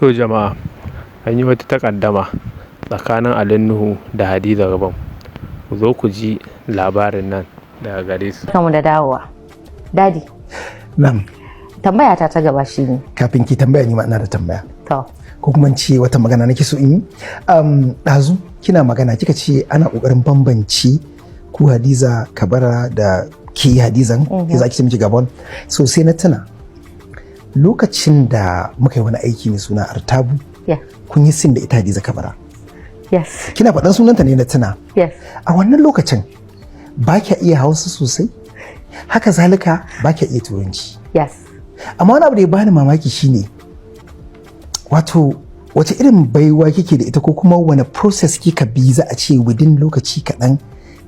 To jama'a, an yi wata takaddama tsakanin Ali Nuhu da Hadiza Gabon. Ku zo ku ji labarin nan daga gare su. Kamu da dawowa. Daddy, Na'am, tambaya ta ta gaba shine. Kafin ki tambaya, ni ma ina da tambaya. To. Ko kuma in ce wata magana nake so in yi. Ɗazu kina magana kika ce ana ƙoƙarin bambanci ku Hadiza Kabara da ke Hadizan, ke za ki ce miki Gabon. So sai na tuna lokacin da muka yi wani aiki mai suna Artabu, kun yi scene da ita Hadiza Kabara. Kina faɗan sunanta ne na tuna. A wannan lokacin ba kya iya Hausa sosai, haka zalika ba kya iya Turanci. Amma wani abu da ya bani mamaki shine, wato wace irin baiwa kike da ita ko kuma wani process kika bi za a ce within lokaci kaɗan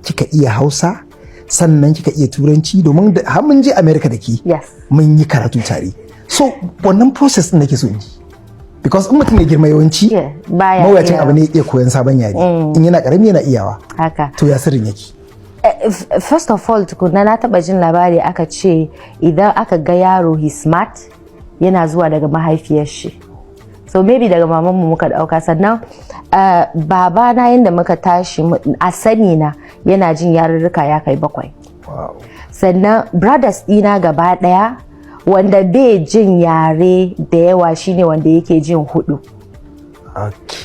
kika iya Hausa, sannan kika iya Turanci, domin har mun je America da ke, mun yi karatu tare. So wannan process din nake so in ji, because in mutum ya girma yawanci Yeah, baya mawuyacin iya. abu ne iya koyan sabon yare. In yana karami yana iyawa. To, ya sirrin yake? First of all, tukuna na taba jin labari aka ce idan aka ga yaro he smart, yana zuwa daga mahaifiyar shi. So maybe daga mamanmu muka dauka. Sannan babana, yadda muka tashi, a sani na yana jin yarurruka ya kai bakwai. Sannan brothers dina gaba daya, wanda bai jin yare da yawa shine wanda yake jin hudu.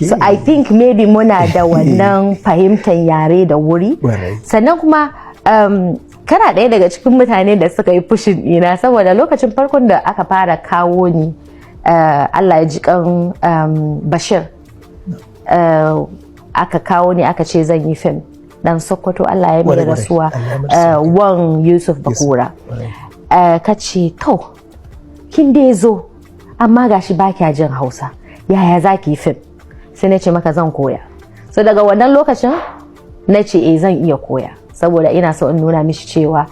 So I think maybe muna da wannan fahimtar yare da wuri. Sannan kuma kana ɗaya daga cikin mutane da suka yi pushing ɗina, saboda lokacin farkon da aka fara kawo ni, Allah ya ji kan Bashir, aka kawo ni aka ce zan yi fim dan Sokoto, Allah ya mai rasuwa, Allah ya mai rasuwa. Wan Yusuf Bakura. Ka ce, "To, kin dai zo, amma gashi ba kya jin Hausa, yaya za ki yi fim?" Sai na ce maka zan koya. So daga wannan lokacin na ce eh, zan iya koya, saboda ina so in nuna mishi cewa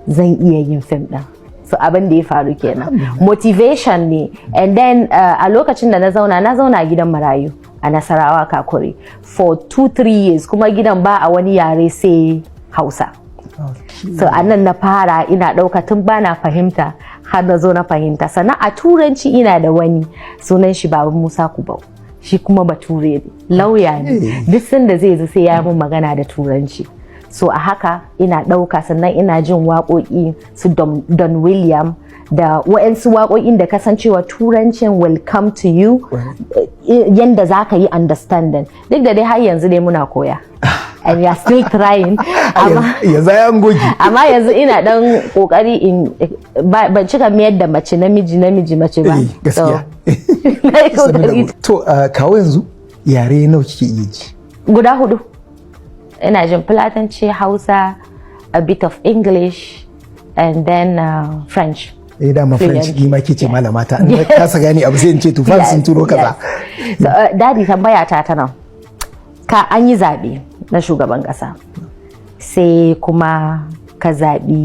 zan iya yin fim din. So abin da ya faru kenan, motivation ne. And then a lokacin da na zauna a gidan marayu a Nasarawa, Kakuri, for 2-3 years, kuma gidan ba a wani yare sai Hausa. So a nan na fara ina ɗauka, tun bana fahimta har na zo na fahimta. Sannan a Turanci ina da wani, sunan shi Baban Musa Kubau, shi kuma Bature ne, lauya ne. Duk sanda zai zo sai ya mun magana da Turanci. So a haka ina ɗauka. Sannan ina jin waƙoƙi su Don William da wa'yansu waƙoƙin da kasancewa Turancin will come to you yanda za ka yi understanding. Duk da dai har yanzu dai muna koya and we are still trying, amma Yanzu ai an goge. Amma yanzu ina dan kokari in ban cika mayar da mace namiji, namiji mace ba. Eh, gaskiya. So, na yi Sannu da kokari. To, kawo yanzu yare nawa kike iya ji? Guda hudu. Ina jin Fulatanci, Hausa, a bit of English and then French. Eh, dama French. Fluent. Ni ma ke ce malama ta, in na kasa gane abu sai in ce tufan sun turo kaza. Yes. So, Daddy, tambaya ta ta nan. Ka an yi zaɓe na shugaban ƙasa, sai kuma ka zaɓi